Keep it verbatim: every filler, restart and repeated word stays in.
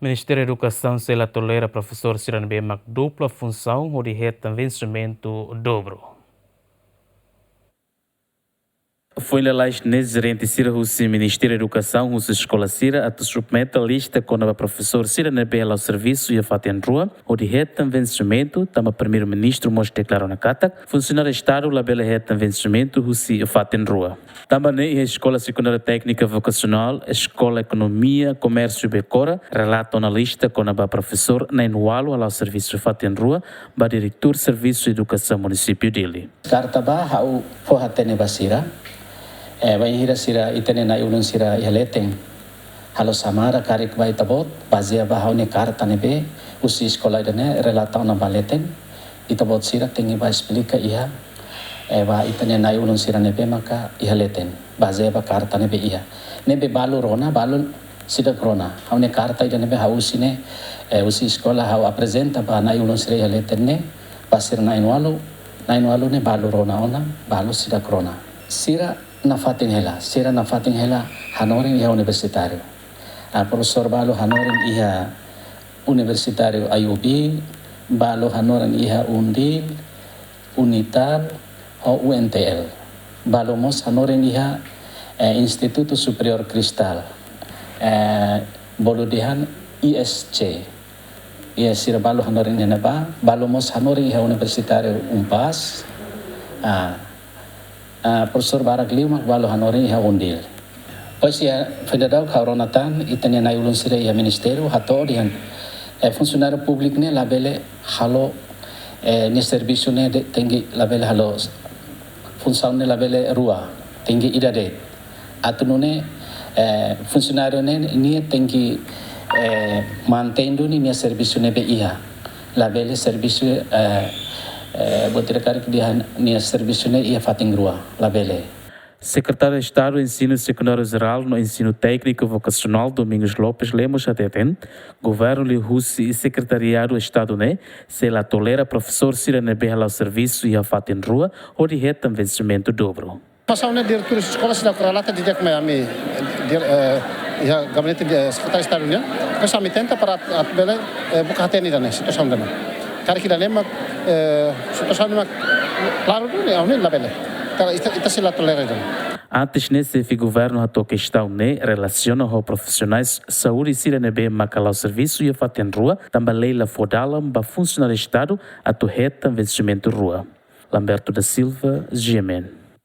Ministériu Edukasaun sei la tolera profesór sira ne'ebé mak dupla funsaun hodi hetan vensimentu dobru. Foin lalais ne'e, jerente sira husi Ministériu Edukasaun husu eskola sira atu submete lista kona-ba profesór sira ne'ebé hala'o servisu iha fatin rua hodi hetan vensimentu, tanba Primeiru-Ministru mós deklara ona katak funsionáriu Estadu labele hetan vensimentu husi fatin rua. Tanba ne'e, iha Eskola Sekundária Téknika Vokasionál, Eskola Ekonomia, Komérsiu Becora, relata ona lista kona-ba profesór na'in-ualu hala'o servisu fatin rua ba Diretór Servisu Edukasaun Munisípiu Dili. Karta ba ha'u fó-hatene ba sira. Eh, bainhira sira ita-nia na'i-ulun sira iha leten halo samara karik ba ita-boot, bazeia ba ha'u-nia karta ne'ebé husi eskola ida-ne'e relata ona ba leten, ita-boot sira tenke ba esplika iha, eh, ba ita-nia na'i-ulun sira ne'ebé maka iha leten, bazeia ba karta ne'ebé iha. Ne'ebé balu rona, balu seidauk rona. Ha'u-nia karta ida ne'ebé ha'u husi ne'e, eh, husi eskola ha'u aprezenta ba na'i-ulun sira iha leten ne'e, ba sira na'in-ualu, na'in-ualu ne'e balu rona ona, balu seidauk rona. Sira nafatin hela, sira nafatin hela hanorin iha universitáriu. Ah, profesór balu hanorin iha Universitáriu I U B, balu hanorin iha UNDIL, UNITAL, ho U N T L. Balu mós hanorin iha, eh, Instituto Superior Cristal, eh, bolu dehan I S C. Iha sira balu hanorin iha ne'ebá, balu mós hanorin iha Universitáriu UNPAZ. Ah, ah, profesór barak liu mak balu hanorin iha UNDIL. Pois iha foin daudauk ha'u rona tan, ita-nia na'i-ulun sira iha ministériu hato'o dehan, eh, funsionáriu públiku ne'e labele halo, eh, nia servisu ne'e de-, tenke labele halo, funsaun ne'e labele rua, tenke ida de'it. Atu nune'e, eh, funsionáriu ne'e nia tenke, eh, mantein duni nia servisu ne'ebé iha. Labele servisu, eh, eh, buat ida karik dehan nia servisu ne'e iha fatin rua, labele. Sekretáriu Estadu Ensinu Sekundáriu Jerál no Ensinu Tékniku Vokasionál, Domingos Lopes Lemos, hateten, governu liuhusi Sekretariadu Estadu ne'e sei la tolera profesór sira ne'ebé hala'o servisu iha fatin rua hodi hetan vensimentu dobru. Situasaun ne'e diretór eskola seidauk relata didi'ak mai ami, dir-, eh, iha gabinete de Sekretáriu Estadu nian. Depois ami tenta para atu, atu bele, eh, buka hatene ida-ne'e, situasaun ida-ne'e. Karik ida-ne'e mak, eh, situasaun ne'e mak klaru duni, ami labele. Ita, ita, ita sei la tolera ida-ne'e. Antes ne'e, xefe governu hato'o kestaun ne'e relasiona ho profisionais saúde sira ne'ebé maka hala'o servisu iha fatin rua, tanba lei la fó dalan ba funsionáriu Estadu atu hetan vensimentu rua. Lamberto da Silva, G M N.